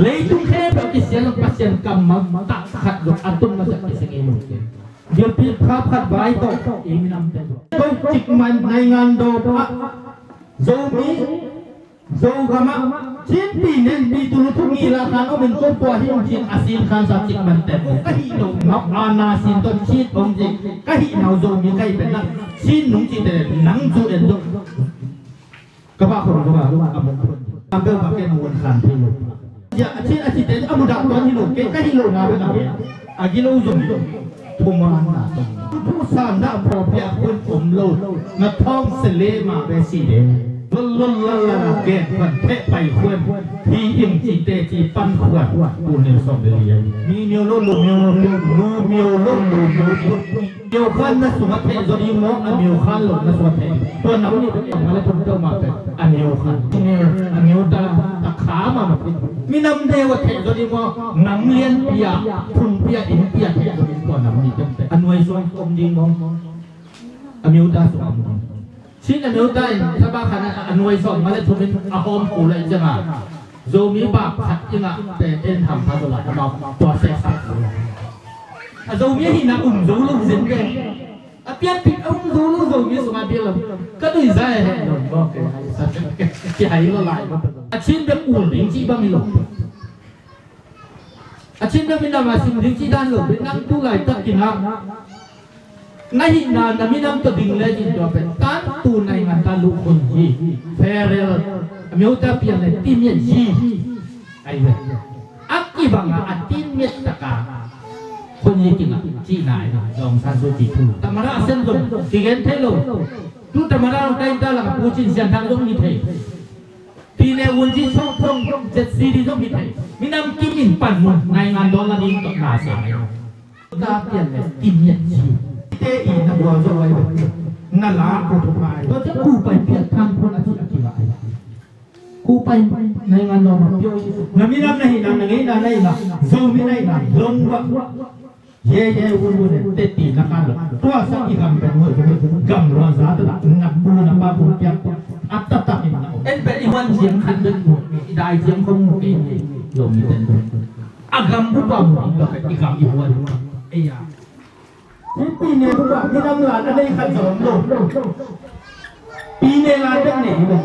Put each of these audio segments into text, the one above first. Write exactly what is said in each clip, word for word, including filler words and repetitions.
Leitung khempeuh kisial Pasian kammal tak khat zong a tun masa kisia ngei lo. Gilpi phap khat vai tawh i minamte zong. Kong cik man naingan dawp ah Zomi Zogam ah Chin pi nen pi tulu thu ngila khan om in ko pua hi ong cin a sin khan sa cik man te. Ka hih lo ngap a na sin tawh cit ong cik ka hih nau Zomi ka hih pen na sin nung cite nang zu en lo. Ka ba khong ka ba a mong phun. Ka bel ba ken won khan thei lo. Ya a chin a cite a mudah tuan hi lo ke ka hih lo na bel a ke. A gilo zong hi lo. Thuman na tong. Thu san dah pawlpi a khun om lo. Na thawng sele ma be si de. Lol lol lal lal a gen khuan theh pai khuan. Hi ing ci te ci pan khuan. Pu neu sawm le lian. Mi mio lo lu mio lo lu mio lo lu mio lo. Mio khan na sungah theh zaw ding maw, a mio khan lo na sungah theh ding. Tua nam nih pen a le pun teuh mah pen a mio khan. A mio ta, ta kha mahmah. Minam deu a theh zaw ding maw, nam lianpi a, phungpi a, innpi a theh zaw ding tua nam nih pen. A nuai sung om ding maw, a mio ta sung om ding. Chin a mio ta in thaba khan a nuai sawm ma le thum in a hawm kul a i ciang a. Zomi bak khat i ngah pen en hampha zaw lai amau tua sehsak zo. A Zomi ahihna um zo lo zen ve. A pianpih a um zo lo Zomi sungah bia lo. Ka nuihzai a heh lo maw ke hai sa ke hai lo lai maw. A Chin bek ul ding cih bang hi lo. A Chin bek minam a sim ding cih dan lo. Nang tu laitak in ah na hihna na minam tawh ding le cin tua pen tantu naingan ta luh hun hi. Fearel a mio ta piang le timiat hi. Ai ve. A kibang a a timiat taka hun hi kingah cihna ai ve. Aung San Suu Kyi thu. Tamara a sem zong kigen thei lo. Tu tamara a kain ta lak a pu cin sian thang zong hi thei. Pi le un ci sawng thong Z C D zong hi thei. Minam kim in pan mun naingan dawn la ding tawh na siang ai. Ka pian le kim ngiat ci. Te i na bual zo ai. Na la ko to pai. Ko te ku pai pian than phun a ci a ki la ai. Ku pai naingan dawn ma pio i. Na minam na hi na na ngei na na hi na. Zomi na hi na long wa. Ye ye wun wun e, te ti na kan lo. Tua sa i gam pen wun wun, gam lua za ta ta, na bu na pa bu piak. A ta ta in na. En pen i wan ziang khan pen wun, i dai ziang khong mu ke ni, lo mi ten wun. A gam bu pa mu ni, lo pen i gam i wan. E ya. Pi ne bu pa, mi nam la, a nei khan zom lo. Pi ne la pen ne lo.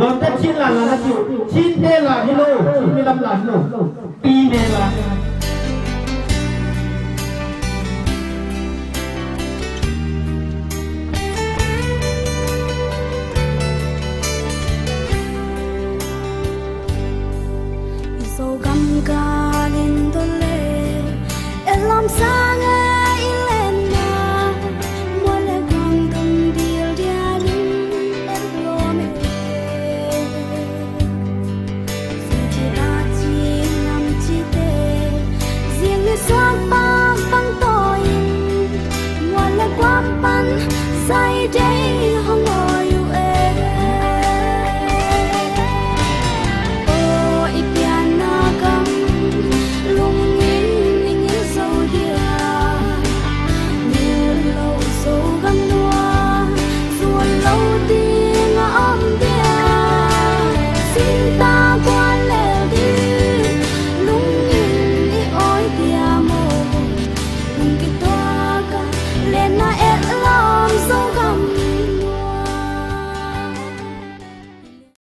Dawnte Chin la la na ci uh. Chin te la hi lo. Chin mi lam la hi lo. Pi ne la.